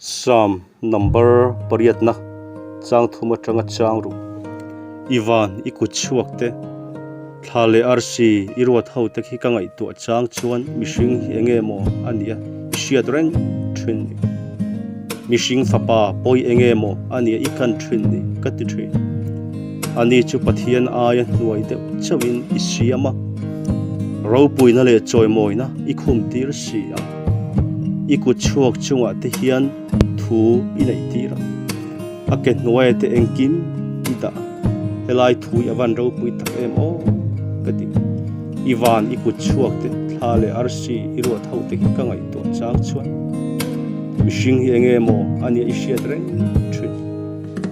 Psalm number pariatna chang thum atanga chang ruk. I van i kut chhuak te, thla leh arsi i ruat ho te khi ka ngaihtuah chang chuan mihring hi enge maw a nia i hriat reng thin ni. Mihring fapa pawi enge maw a nia i kan thin ni ka ti thin. Ani chu Pathian aia hnuai deuh chauhin i siam a, ropuina leh chawimawina i khum tir si a. I kut chhuak chungah te hian thu i neih tir a, a ke hnuaia te engkim i dah a, helai thu i a van ropui tak em aw ka ti. I van i kut chhuak te thla leh arsi i ruat ho te hi ka ngaihtuah chang chuan mihring hi enge maw a nia i hriat reng thin,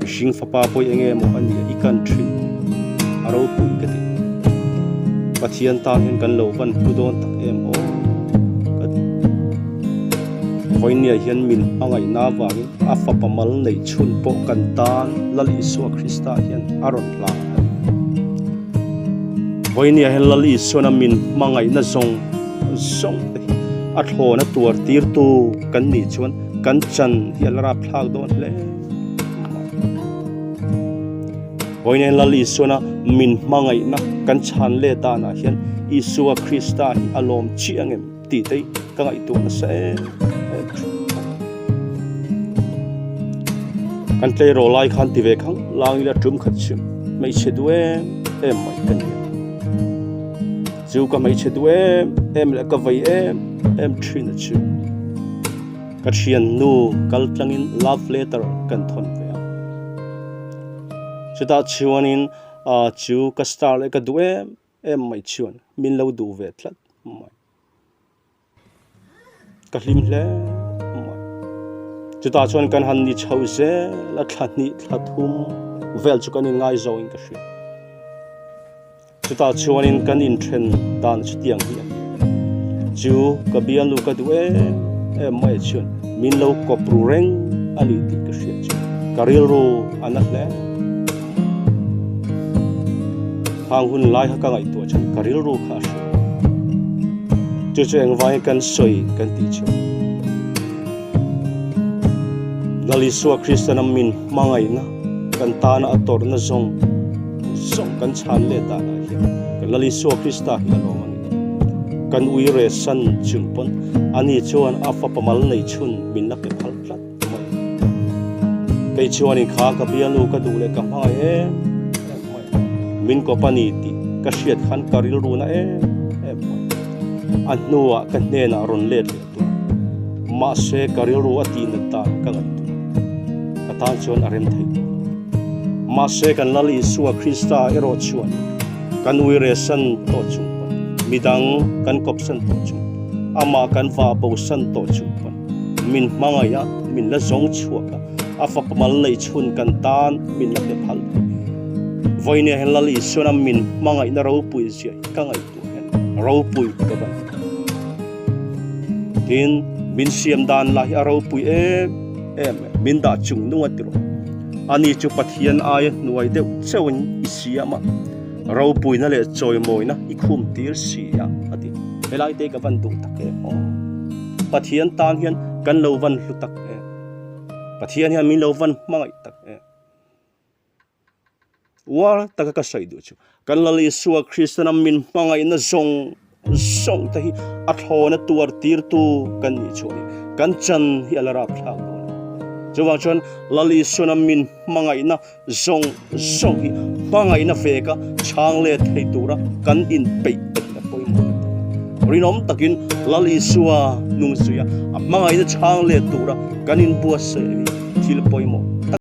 mihring fapa pawh hi enge maw a nia i kan thin a ropui ka ti. Pathian tan hian kan lo van hlu dawn tak em aw ka ti. Vawinia hian min hmangaihna avangin a fapa mal neih chhun pawh kan tan Lal Isua Krista hian a rawn hlan a ni. Vawinia hian Lal Isuana min hmangaihna zawng zawng te hi a thlawna tuar tirtu kan nih chuan kan chan hi a la rapthlak dawn hle mai. Vawinia hian Lal Isuana min hmangaihna kan chhan let danah hian Isua Krista hi a lawm chiah ang em? Tih te ka ngaihtuah nasa em em thin. Kan tleirawl lai khan ti ve khang lang ila tum khat chhim hmeichhe duh em em mai ka nia. Chu ka hmeichhe duh em em leh ka vei em em thin a chu. Ka thiannu kal tlangin love letter kan thawn ve a. Chutah chuanin chu ka star leh ka duh em em mai chuan min lo duh ve tlat mai. Ka hlim hle mai. Chutah chuan kan han ni chho zel a, thla hnih thla thum vel chu kan inngaizawngin ka hria. Chutah chuanin kan inthen dan chutiang hi a ni. Chu ka bialnu ka duh em em mai chuan min lo kawp ru reng a ni tih ka hriat chu ka rilru a na hle mai. Hang hun lai kha ka ngaihtuah chuan ka rilru kha a hrilh. Chu chu engvangin kan sawi kan tih chuan Lal Isua Kristana min hmangaihna kan tana a tawrhna zawng zawng kan chhan let danah hian kan Lal Isua Krista hi a lawm a ni. Kan ui re san chung pawn ani chuan a fapa mal nei chhun min la pe phal tlat. mai. Kei chuanin kha ka bialnu ka duh leh ka hmangaih em em mai. Min kawp a ni tih ka hriat khan ka rilru na em em mai. A hnuah ka hnenah rawn let leh tur. Mahse ka rilru a tih nat dan ka ngaihtuah. Ka tan chuan a rem thei tawh lo. Mahse kan Lal Isua Krista erawh chuan kan uiresan tawh chung pawn, midang kan kawpsan tawh chung, amah kan vahbosan tawh chung pawn, Min hmangaih a, min la zawng chhuak a, a fapa mal neih chhun kan tan min la pe phal thei. Vawinia hian Lal Isuana min hmangaihna ropui zia hi ka ngaihtuah hian ropui ka ban ta. Tin, min siam dan lah hi a ropui em em e, min dah chung nung a ti rawh. Ani chu Pathian aia hnuai deuh chauhin i siam a, ropuina leh chawimawina i khum tir si a, a ti. Helai te ka van duh tak em aw. Pathian tan hian kan lo van hlu tak em. Pathian hian min lo van hmangaih tak em. Uar taka ka sawi duh chu kan Lal Isua Kristana min hmangaihna zawng zawng te hi a thlawna tuar tirtu kan nih chuanin kan chan hi a la rap thlak dawn a. Chuvang chuan Lal Isuana min hmangaihna zawng zawng hi hmangaihna veka chhang let thei tura kan inpeih te hi a pawimawh ka ti a. Rinawm takin Lal Isua hnung zuia a hmangaihna chhang let tura kan inbuatsaih hi thil pawimawh tak.